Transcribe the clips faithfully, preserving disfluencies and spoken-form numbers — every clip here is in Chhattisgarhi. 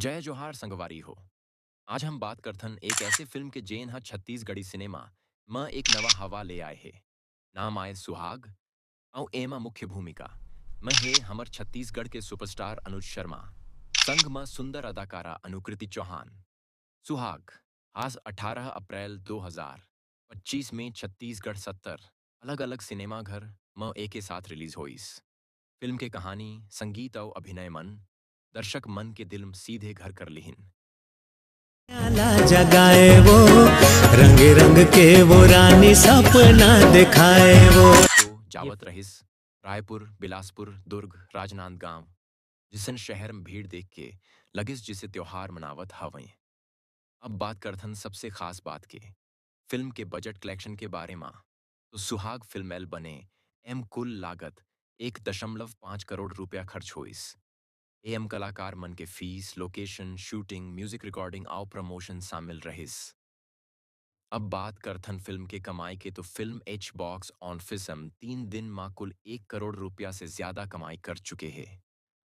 जय जोहार संगवारी हो। आज हम बात करथन एक ऐसे फिल्म के, जेन ह छत्तीसगढ़ी सिनेमा म एक नवा हवा ले आए हे। नाम आए सुहाग, अउ एमा मुख्य भूमिका म हे हमर छत्तीसगढ़ के सुपरस्टार अनुज शर्मा, संग म सुंदर अदाकारा अनुकृति चौहान। सुहाग, आज अठारह अप्रैल दो हज़ार पच्चीस में छत्तीसगढ़ सत्तर अलग-अलग सिनेमा घर म एके साथ रिलीज होइस। फिल्म के कहानी, संगीत अउ अभिनय मन दर्शक मन के दिल म सीधे घर कर लिहिन। ला जगाए वो, रंग रंग के वो रानी सपना दिखाए वो। तो जावत रहिस रायपुर, बिलासपुर, दुर्ग, राजनांदगांव जिसन शहर म भीड़ देख के लगिस जिसे त्योहार मनावत हवंय। अब बात करथन सबसे खास बात के, फिल्म के बजट कलेक्शन के बारे म। तो सुहाग फिल्म एल बने एम कुल लागत एक दशमलव पाँच करोड़ रुपया खर्च होइस। एम कलाकार मन के fees, location, shooting, music recording अउ प्रमोशन शामिल रहिस। अब बात करथन फिल्म के कमाई के, तो फिल्म एच बॉक्स ऑफिस म तीन दिन म कुल एक करोड़ रुपया से ज्यादा कमाई कर चुके हे।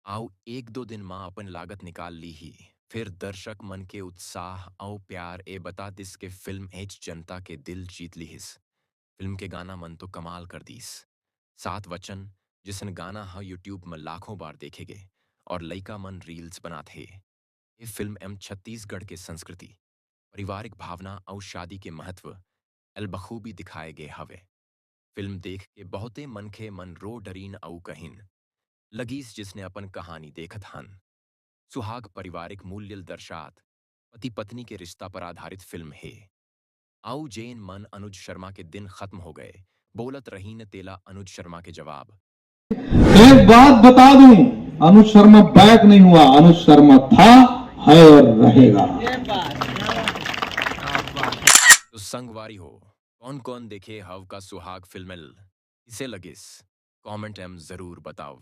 अउ एक दो दिन म अपन लागत निकाल ली ही। फिर दर्शक मन के उत्साह अउ प्यार ए बता दिस के फिल्म एच जनता के दिल जीत लिहिस। फिल्म के गाना मन तो कमाल कर दीस। सात वचन जिसन गाना ह YouTube म लाखों बार देखे गे और लइका मन रील्स बनात हे। ये फिल्म एम छत्तीसगढ़ के संस्कृति, पारिवारिक भावना अउ शादी के महत्व एल बखूबी दिखाए गे हवे। फिल्म देख के बहुते मनखे मन रो डरीन अउ कहिन लगिस जिसने अपन कहानी देखत हन। सुहाग पारिवारिक मूल्य ल दर्शात पति पत्नी के रिश्ता पर आधारित फिल्म हे। अउ जेन मन अनुज शर्मा के दिन खत्म हो गए बोलत रहीन, तेला अनुज शर्मा के जवाब। एक बात बता दूं, अनुज शर्मा बैक नहीं हुआ, अनुज शर्मा था, है और रहेगा। तो संगवारी हो, कौन कौन देखे हव का सुहाग फिल्म ल? किसे लगिस? कमेंट एम जरूर बताव।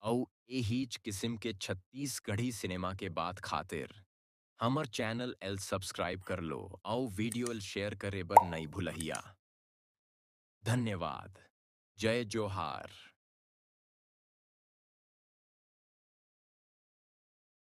अउ एहीच किसिम के छत्तीसगढ़ी सिनेमा के बात खातिर हमर चैनल एल सब्सक्राइब कर लो अउ वीडियो एल शेयर करे बर नइ भुलहिया। धन्यवाद। जय जोहार।